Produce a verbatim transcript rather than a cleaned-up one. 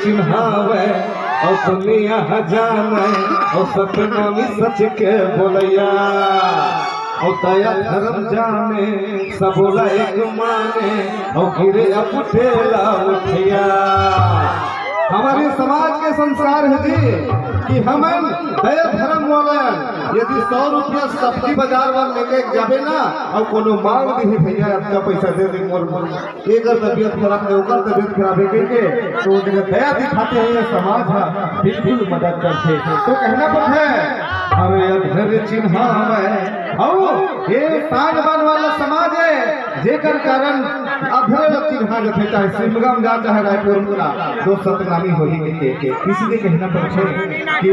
चिन्हावय, अउ दुनिया ह जानय, अउ सतनामी सच के बोलैया, अउ दया धर्म जाने, सबो ला एक माने, अउ गिरे अब उठेला उठैया। हमर समाज के संस्कार हे जी कि हमन दया धर्म वाला, यदि सौ रुपया सब्जी बाजार में लेके जाबे ना, अउ कोनो मांग दिही, "भैया, अतका पैसा दे दे मोर, एकर तबीयत खराब हे, ओकर तबीयत खराब हे," कहिके, तो वो जगह दया दिखाथे, ये समाज ह बिल्कुल मदद करथे। तो कहना पड़थे, अरे अधर चिन्हावय, अउ ये शान बान वाला समाज हे, जेकर कारण अधर चिन्हा जाथे, चाहे सिमगा में जा, चाहे रायपुर में जा, तो सतनामी होही के, के, के, इसीलिए कहना पड़थे कि